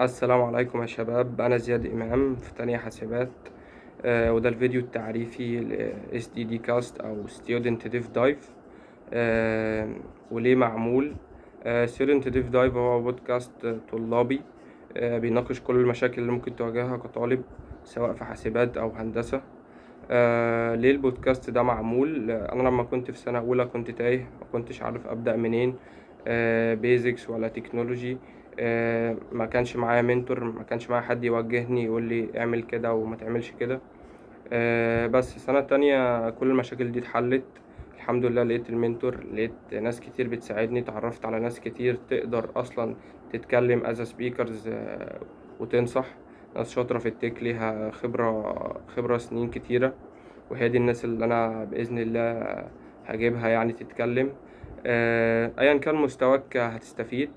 السلام عليكم يا شباب، أنا زياد إمام في تانية حاسبات. وده الفيديو التعريفي ل SDD Cast أو Student Dev Dive. وليه معمول؟ Student Dev Dive هو بودكاست طلابي، بيناقش كل المشاكل اللي ممكن تواجهها كطالب سواء في حاسبات أو هندسة. ليه البودكاست ده معمول؟ أنا لما كنت في سنة أولى كنت تايه، ما كنتش عارف أبدأ منين، basics ولا technology. ما كانش معايا mentor، ما كانش معايا حد يوجهني يقول لي اعمل كده وما تعملش كده. بس السنة التانية كل المشاكل دي اتحلت الحمد لله. لقيت ال mentor، لقيت ناس كتير بتساعدني، تعرفت على ناس كتير تقدر أصلا تتكلم as speakers، وتنصح ناس شاطرة في ال tech ليها خبرة سنين كتيرة، وهي دي الناس اللي أنا بإذن الله هجيبها تتكلم. أيا كان مستواك هتستفيد.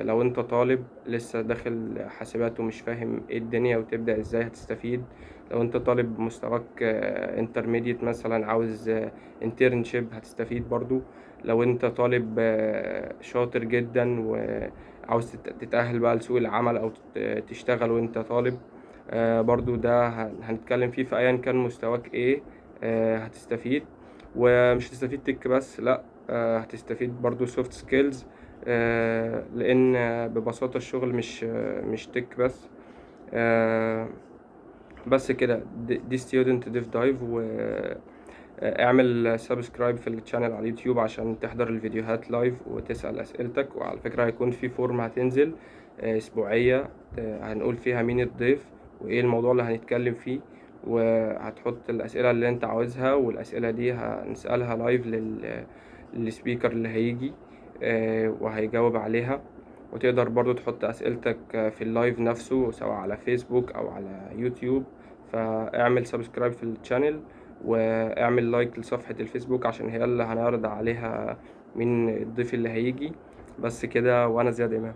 لو انت طالب لسه داخل حاسبات ومش فاهم ايه الدنيا وتبدأ ازاي هتستفيد. لو انت طالب مستواك intermediate مثلا عاوز internship هتستفيد برضو. لو انت طالب شاطر جدا وعاوز تتأهل بقى لسوق العمل او تشتغل وانت طالب، برضو ده هنتكلم فيه. في ايا كان مستواك ايه، هتستفيد. ومش هتستفيد tech بس، لا، هتستفيد برضو soft skills، لان ببساطة الشغل مش tech بس. بس كده. دي Student Dev Dive. و اعمل subscribe في ال channel على اليوتيوب عشان تحضر الفيديوهات live وتسأل أسئلتك. وعلى فكرة هيكون في form هتنزل، أسبوعية، هنقول فيها مين الضيف وإيه الموضوع اللي هنتكلم فيه، وهتحط الأسئلة اللي انت عاوزها، والأسئلة دي هنسألها live لل speaker اللي هيجي، وهيجاوب عليها. وتقدر برضو تحط أسئلتك في ال live نفسه سواء على فيسبوك أو على يوتيوب. فاعمل subscribe في ال channel واعمل like لصفحة الفيسبوك عشان هي اللي هنعرض عليها مين الضيف اللي هيجي. بس كده، وأنا زياد إمام.